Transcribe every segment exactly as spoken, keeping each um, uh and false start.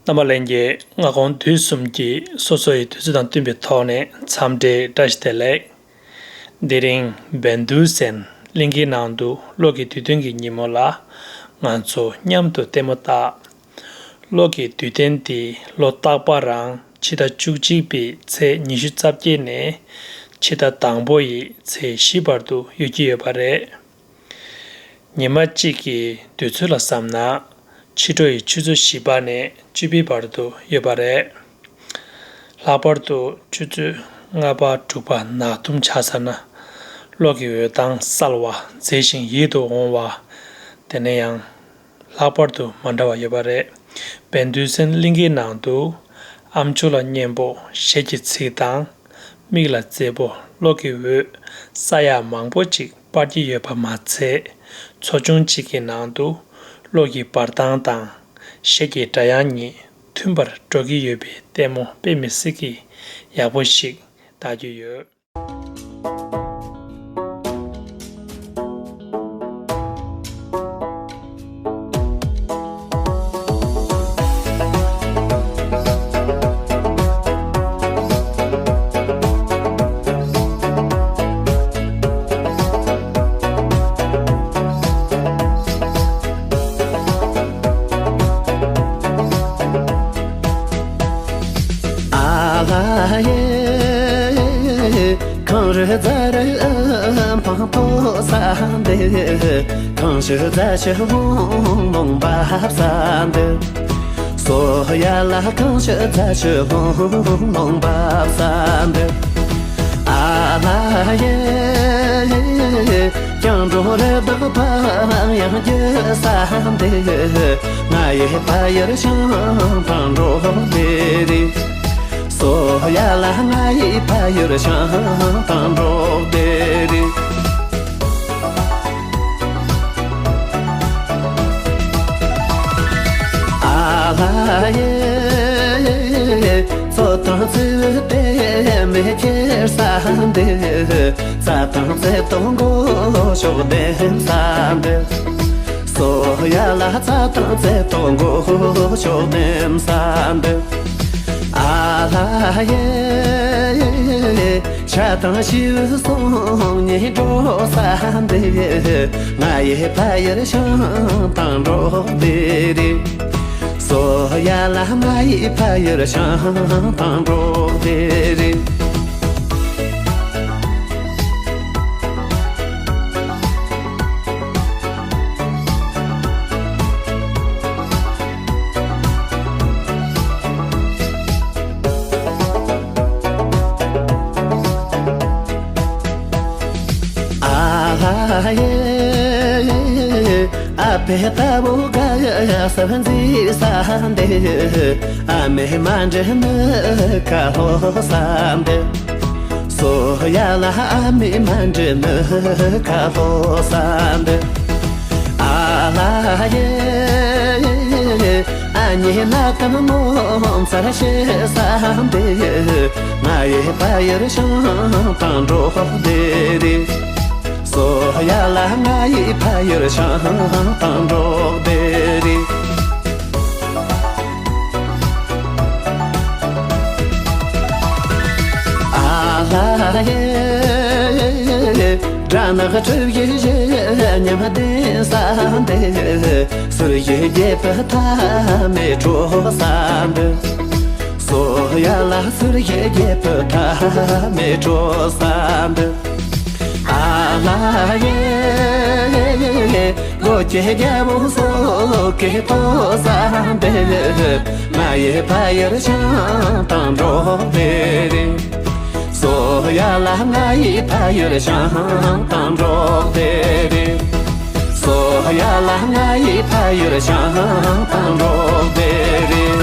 རྣམ་པ་ལྷན་རྒྱས། སྔ་དགོང་དུས་གསུམ་གྱི་སོ་སོ་ཡི་དུས་ཚོད་དང་བསྟུན་པའི་ཐོག་ནས་འཚམས་འདྲི་བཀྲ་ཤིས་བདེ་ལེགས། དེ་རིང་བན་དུ་སན་གླིང་གའི་ནང་དུ་གློག་གི་དུས་སྟོན་གྱི་ཉིན་མོ་ལ་ང་ཚོ་མཉམ་དུ་ལྟད་མོ་བལྟ། གློག་གི་དུས་སྟོན་དེ་ལོ་རྟག་པ་རང་ཕྱི་ཟླ་བཅུ་གཅིག་པའི་ཚེས་ཉི་ཤུ་རྩ་བརྒྱད་ནས་ཕྱི་ཟླ་དང་པོ་ཡི་ཚེས་བཞི་བར་དུ་ཡོད་ཀྱི་ཡོད་པ་རེད། ཉི་མ་གཅིག་གི་དུས་ཚོད་ལ་བསམ་ན། ཕྱི་དྲོ་ཡི་ཆུ་ཚོད་བཞི་པ་ནས་བཅུ་པའི་བར་དུ་ཡོད་པ་རེད། ལྷག་པར་དུ་ཆུ་ཚོད་ལྔ་པ་དྲུག་པ་ནག་ཐུམ་ཆགས་ཚར་ན། གློག་གི་འོད་མདངས་གསལ་བ་མཛེས་ཤིང་ཡིད་དུ་འོང་བ། དེ་ནས་ཡང་ལྷག་པར་དུ་མ་འདྲ་བ་ཡོད་པ་རེད། བན་དུ་སན་གླིང་གའི་ནང་དུ་ཨམ་ཅོག་ལ་སྙན་པོ་གཞས་ཀྱི་ཚིག་དང་། མིག་ལ་མཛེས་པོ་གློག་གི་འོད་ས་ཡག་མང་པོ་ཅིག་སྤར་གྱི་ཡོད་པ་མ་ཚད། ཚོ་ཆུང་གཅིག་གི་ནང་དུ་གློག་གི་འབར་སྟངས་དང་གཞས་ཀྱི་སྒྲ་དབྱངས་གཉིས་མཐུན་པར་སྒྲོག་གི་ཡོད་པའི་ལྟད་མོ་དཔེ་མི་སྲིད་ཀྱི་ཡག་པོ་ཞིག་ལྟ་རྒྱུ་ཡོད། ཨ་ལ་ཡེ། གངས་རི་རྫ་རི་འཕང་མཐོ་ས་འདི། གངས་ཆུ་རྫ་ཆུ་ལྷུང་ལྷུང་འབབ་ས་འདི། སོ་ཡ་ལ་གངས་ཆུ་རྫ་ཆུ་ལྷུང་ལྷུང་འབབ་ས་འདི། ཨ་ལ་ཡེ། སྐྱང་འགྲོ་རི་དྭགས་ཕམ་ཡང་རྒྱུ་ས་འདི། ང་ཡི་ཕ་ཡུལ་བྱང་ཐང་འབྲོག་སྡེ་རེད། སོ་ཡ་ལ་ང་ཡི་ཕ་ཡུལ་བྱང་ཐང་འབྲོག་སྡེ་རེད། ཨ་ལ་ཡེ། མཚོ་དང་རྩེའུ་དེ་མེ་ཁྱེར་ས་འདི། རྩྭ་དང་རྩེ་ཏོག་མགོ་ཤོག་ལྡེམ་ས་འདི། སོ་ཡ་ལ་རྩྭ་དང་རྩེ་ཏོག་མགོ་ཤོག་ལྡེམ་ས་འདི། ཨ་ལ་ཡེ། ཤ་དང་ཤིའུ་སོང་ཉིན་འགྲོ་ས་འདི། ང་ཡི་ཕ་ཡུལ་བྱང་ཐང་འབྲོག་སྡེ་རེད། སོ་ཡ་ལ་ང་ཡི་ཕ་ཡུལ་བྱང་ཐང་འབྲོག་སྡེ་རེད། ཨ་ཧ་ཡེ། ཨ་ཕའི་རྟ་ཕོ་ག་ཡ་ས་བ་འཛི་ས་འདི། ཨ་མའི་མ་འདྲེ་ནི་ཁ་ལྷོ་ས་འདི། སོ་ཡ་ལ་ཨ་མའི་མ་འདྲེ་ནི་ཁ་ལྷོ་ས་འདི། ཨ་ལ་ཡེ། ཨ་ཉི་ན་ཏམ་མོ་མཚར་ཤེས་ས་འདི། ང་ཡི་ཕ་ཡུལ་བྱང་ཐང་འབྲོག་སྡེ་རེད། སོ་ཡ་ལ་ང་ཡི་ཕ་ཡུལ་བྱང་ཐང་འབྲོག་སྡེ་རེད། ཨ་ལ་ཡེ། སྦྲ་ནག་གྲུ་བཞི་ཉི་མ་ལྡིང་ས་འདི། ཟུར་བཞི་རྒྱལ་པོ་མཐའ་མེད་འགྲོ་ས་འདི། སོ་ཡ་ལ་ཟུར་བཞི་རྒྱལ་པོ་མཐའ་མེད་འགྲོ་ས་འདི། ཨ་ལ་ཡེ། སྒོ་ཁྱི་རྒྱལ་པོ་སོ་ཁྱི་ཐོ་ས་འདི། ང་ཡི་ཕ་ཡུལ་བྱང་ཐང་འབྲོག་སྡེ་རེད། སོ་ཡ་ལ་ང་ཡི་ཕ་ཡུལ་བྱང་ཐང་འབྲོག་སྡེ་རེད། སོ་ཡ་ལ་ང་ཡི་ཕ་ཡུལ་བྱང་ཐང་འབྲོག་སྡེ་རེད།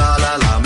ལ་ལ་ལ།